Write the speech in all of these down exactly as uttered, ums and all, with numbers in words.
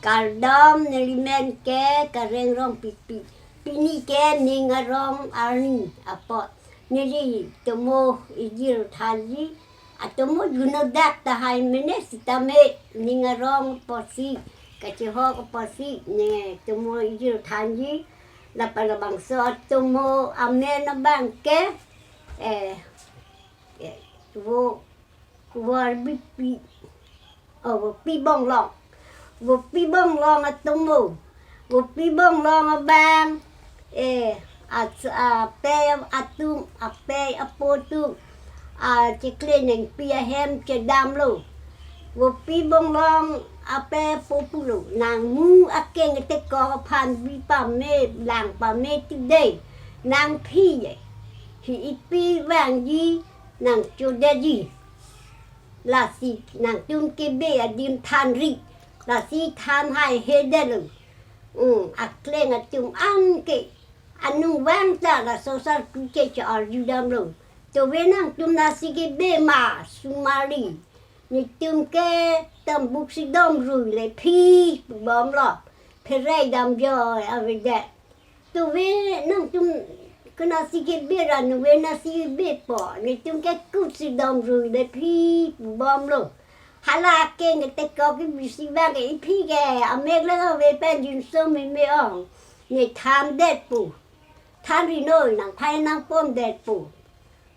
Kardom, neli men ke Kareng Rongpipi. Pini ke ning arong arni apot. Neli tomo ijir thanji. Atomo gunodak tahai mene sitame ning arong apotsi, kachehok apotsi, ne tomo ijir thanji. Lapen labangso atomo amen abang ke, eh, eh, wo, Warbipi, oh, Vopi Bonglong. Vopi Bonglong atomo. Vopi Bonglong abang, eh, at-, apei atum, apei apo atum, ah, chekle nangpi ahem chedamlo. Vopi Bonglong apei apo pulo. Nangmu akeng ketekok aphan bi pame, lang pame today. Nangphi ye. Hi ipi vangji, nangchodetji. Lasi nangtum kebe adim thanri. Lasi than hai hedetlo. Hmm, akleng atum anke. Anung vang ta laso asar pu ke cha-arjudamlo. Tove nangtum nasi kebe ma sumali. Netum ke tambuk si dom rui le phi pu bomlo. Pherei damjoi avedet. Tove nangtum ke nasi kebe ra, nove nasi bepo. Netum ke kut si dom rui le phi pu bomlo. Hala akeng ketekok ke bisi bang ke iphi ke amek le ave pen jinso meme ong. Ne thandet pu. Thanri noi, nangphai nangpondet pu.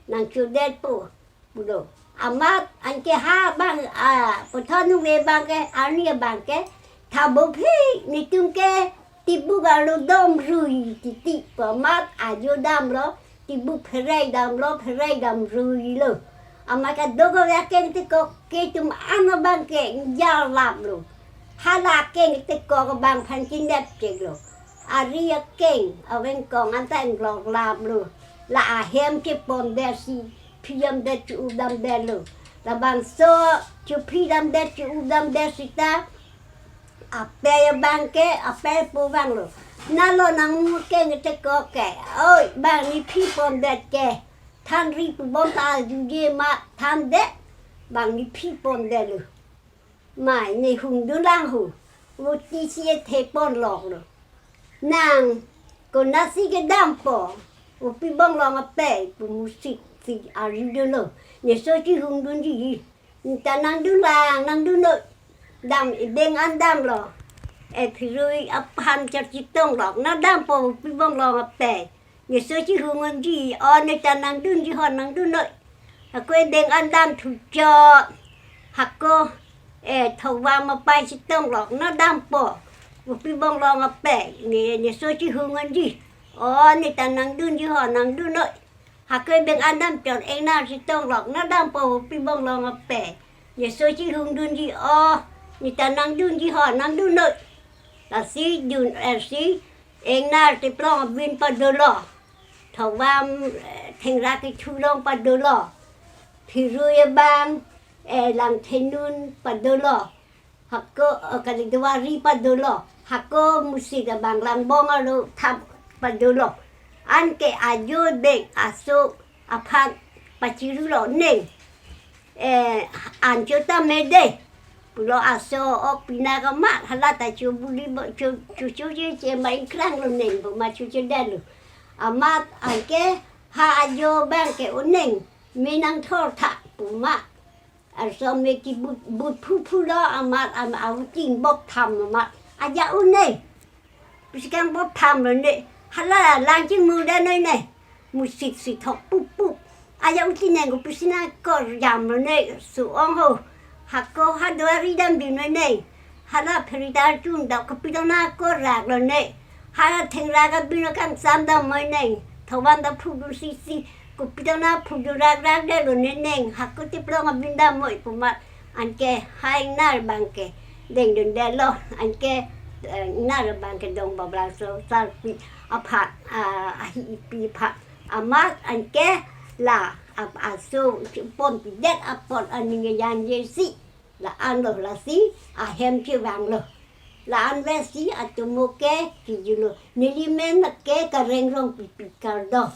Nangchodet pu. Pulo. Amat anke ha bang, ah, puthot nove bang ke, arni abang ke, thabo phi, netum ke, tibuk arlo dom rui titi pu amat ajo damlo, tibuk pherei damlo, pherei dam ruilo. Amat kadokave akeng ketekok ke atum an abang ke, njar laplo. Hala akeng ketekok abang aphan chinep cheklo. Ari akeng, avengkong anta inglok laplo. La ahem chepondetsi, phidamdet che-updamdetlo. Labangso, chephidamdet che-updamdet sita, apei abang ke, apei apo vanglo. Nalo nangmu akeng ketekok ke. Oi, bang nephi pondet ke. Thanri pu bom ta arjuje ma thandet. Bang nephi pondetlo. Mai, ne hungdun lang ho. Voti si ethe ponloklo. Nang, konatsi kedampo. Vopi Bonglong apei, pu musit si arjudunlo. Neso chehungdunji. Ne ta nangdun lang, nangdun noi. Dam, ibeng an damlo. E phirui aphan charchitonglok. Nangdampo Vopi Bonglong apei. Neso chehung unji, o ne ta nangdunji ho nangdun noi. Hako ibeng an dam thuchot. Hako, eh, Thongvam apei chitonglok nangdampo. Vopi Bonglong apei, ne, neso chehung unji. O ne ta nangdunji ho nangdun noi. Hako ibeng an dam chot Ingnar chitonglok nangdampo Vopi Bonglong apei. Neso chehungdunji o, ne ta nangdunji ho nangdun noi. Lasi dun, eh, si, Ingnar Teplong abin padolo. Thongvam, eh, Thengra Kethu along padolo. Phirui abang, eh, Langthenun padolo. Hako, eh, Kalidowari padolo. Hako musit abang Langbong arlo thap padolo. Anke ajo deng aso aphan pachirulo neng. Eh, ancho ta mede. Pulo aso ok pina kamat hala ta chobuli bo cho cho cho che che ma ingkranglo neng bo ma cho che dalo. Amat anke ha ajo abang ke o neng me nangthor tha pu ma. Arso me kibut but phuphu lo amat am auting bok tham amat. Aja o neng. Pisikang bok thamlo ne. Hala lang chingmu da noi ne. Musit si thok pup pup. Aja uti neng ko pisi nangkor jamlo ne. Su-ong ho. Hako ha do ari dam di noi ne. Hala phiri dar chun da kopi dong nangkor raklo ne. Hala Thengra abin kangsam dam moi ne. Thongvam ta phudun sisi. Kopi dong nangphudun rak rak detlo ne neng. Hako Teplong abin dam moi pu ma. Anke ha Ingnar abang ke dengdun detlo, anke, eh, Ingnar abang ke dong bablaso sarpi aphan, ah, ahi ipi aphan. Amat anke la ap aso ponpidet apot aning yangjesi. La-anlo lasi ahem chevanglo. La-an vesi atomo ke kijulo. Neli men ke Kareng Rongpipi, kardom.